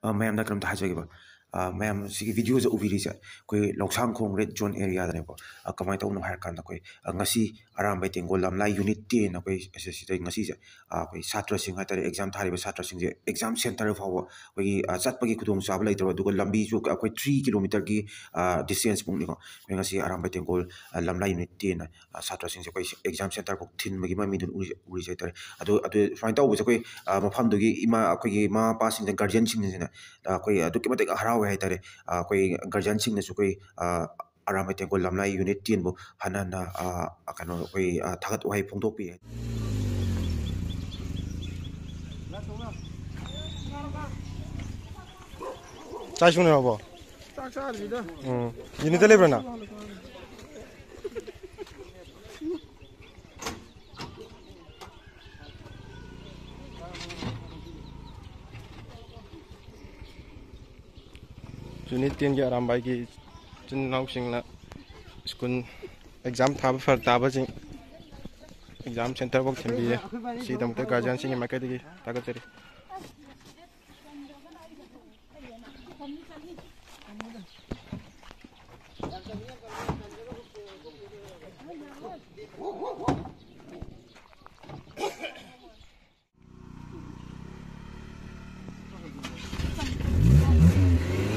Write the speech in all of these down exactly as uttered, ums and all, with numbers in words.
ꯑ, ꯃꯌꯥꯝꯗ ꯀꯩꯅꯣꯝꯇ ꯍꯥꯏꯖꯒꯦꯕ꯫ ꯑ, ꯃꯌꯥꯝ ꯁꯤꯒꯤ ꯚꯤꯗꯤꯑꯣꯁꯦ ꯎꯕꯤꯔꯤꯁꯦ ꯑꯩꯈꯣꯏ ꯂꯧꯁꯥꯡꯈꯣꯡ ꯔꯦꯗ ꯖꯣꯟ ꯑꯦꯔꯤꯌꯥꯗꯅꯦꯕꯀꯣ꯫ ꯑ, ꯀꯃꯥꯏꯅ ꯇꯧꯕꯅꯣ ꯍꯥꯏꯔꯀꯥꯟꯗ ꯑꯩꯈꯣꯏ, ꯑ, ꯉꯁꯤ ꯑꯔꯥꯝꯕꯥꯏ ꯇꯦꯡꯒꯣꯜ ꯂꯝꯂꯥꯏ ꯌꯨꯅꯤꯠ ꯇꯦꯟ ꯑꯩꯈꯣꯏ ꯑꯁꯤ-, ꯁꯤꯗꯩ ꯉꯁꯤꯁꯦ, ꯑ, ꯑꯩꯈꯣꯏ ꯁꯥꯇ꯭ꯔꯁꯤꯡ ꯍꯥꯏꯇꯥꯔꯦ, ꯑꯦꯛꯖꯥꯝ ꯊꯥꯔꯤꯕ ꯁꯥꯇ꯭ꯔꯁꯤꯡꯁꯦ ꯑꯦꯛꯖꯥꯝ ꯁꯦꯟꯇꯔ ꯐꯥꯎꯕ ꯑꯩꯈꯣꯏꯒꯤ, ꯑ, ꯆꯠꯄꯒꯤ ꯈꯨꯗꯣꯡꯆꯥꯕ ꯂꯩꯇ꯭ꯔꯕ, ꯑꯗꯨꯒ ꯂꯝꯕꯤꯁꯨ ꯑꯩꯈꯣꯏ ꯊ꯭ꯔꯤ ꯀꯤꯂꯣꯃꯤꯇꯔꯒꯤ, ꯑ, ꯗꯤꯁꯇꯦꯟꯁ ꯃꯨꯛꯅꯤꯀꯣ꯫ ꯑꯩꯈꯣꯏ ꯉꯁꯤ ꯑꯔꯥꯝꯕꯥꯏ ꯇꯦꯡꯒꯣꯜ, ꯑ, ꯂꯝꯂꯥꯏ ꯌꯨꯅꯤꯠ ꯇꯦꯟ, ꯑ, ꯁꯥꯇ꯭ꯔꯁꯤꯡꯁꯦ ꯑꯩꯈꯣꯏ ꯑꯦꯛꯖꯥꯝ ꯁꯦꯟꯇꯔ ꯐꯥꯎ ꯊꯤꯟꯕꯒꯤ ꯃꯃꯤꯗꯨꯅ ꯎꯔꯤꯁꯦ, ꯎꯔꯤꯁꯦ ꯍꯥꯏꯇꯥꯔꯦ꯫ ꯑꯗꯨ, ꯑꯗꯨ ꯁꯨꯃꯥꯏꯅ ꯇꯧꯕꯁꯦ ꯑꯩꯈꯣꯏ, ꯑ, ꯃꯐꯝꯗꯨꯒꯤ ꯏꯃꯥ, ꯑꯩꯈꯣꯏꯒꯤ ꯏꯃꯥ ꯃꯄꯥꯁꯤꯡꯁꯤꯅ, ꯒꯥꯔꯖꯤꯌꯟꯁꯤꯡꯁꯤꯅ, ꯑ, ꯑꯩꯈꯣꯏ ꯑꯗꯨꯛꯀꯤ ꯃꯇꯤꯛ ꯍꯔꯥꯎꯋꯦ ꯍꯥꯏꯇꯥꯔꯦ꯫ ꯑ, ꯑꯩꯈꯣꯏ ꯒꯥꯔꯖꯤꯌꯟꯁꯤꯡꯅꯁꯨ ꯑꯩꯈꯣꯏ, ꯑ, ꯑꯔꯥꯝꯕꯥꯏ ꯇꯦꯡꯒꯣꯜ ꯂꯝꯂꯥꯏ ꯌꯨꯅꯤꯠ ꯇꯦꯟꯕꯨ ꯍꯟꯅ ꯍꯟꯅ, ꯑ, ꯀꯩꯅꯣ, ꯑꯩꯈꯣꯏ, ꯑ, ꯊꯥꯒꯠ ꯋꯥꯍꯩ ꯐꯣꯡꯗꯣꯛꯄꯤ꯫ ꯆꯥꯛ ꯏꯁꯤꯡ ꯎꯅꯔꯕꯣ? ꯆꯥꯛ ꯆꯥꯗ꯭ꯔꯤꯗ꯫ ꯎꯝ꯫ ꯌꯨꯅꯤꯠꯇ ꯂꯩꯕ꯭ꯔꯣ ꯅꯪ? ꯌꯨꯅꯤꯠ ꯇꯦꯟꯒꯤ ꯑꯔꯥꯝꯕꯥꯏꯒꯤ ꯏꯆꯤꯟ ꯏꯅꯥꯎꯁꯤꯡꯅ ꯁ꯭ꯀꯨꯜ ꯑꯦꯛꯖꯥꯝ ꯊꯥꯕ ꯐꯔꯛ ꯇꯥꯕꯁꯤꯡ ꯑꯦꯛꯖꯥꯝ ꯁꯦꯟꯇꯔ ꯐꯥꯎ ꯊꯤꯟꯕꯤꯌꯦ꯫ ꯁꯤꯒꯤꯗꯃꯛꯇ ꯒꯥꯔꯖꯤꯌꯟꯁꯤꯡꯒꯤ ꯃꯥꯏꯀꯩꯗꯒꯤ ꯊꯥꯒꯠꯆꯔꯤ꯫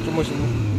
ꯆꯨꯝꯃꯣꯏ, ꯆꯨꯝꯃꯣꯏ꯫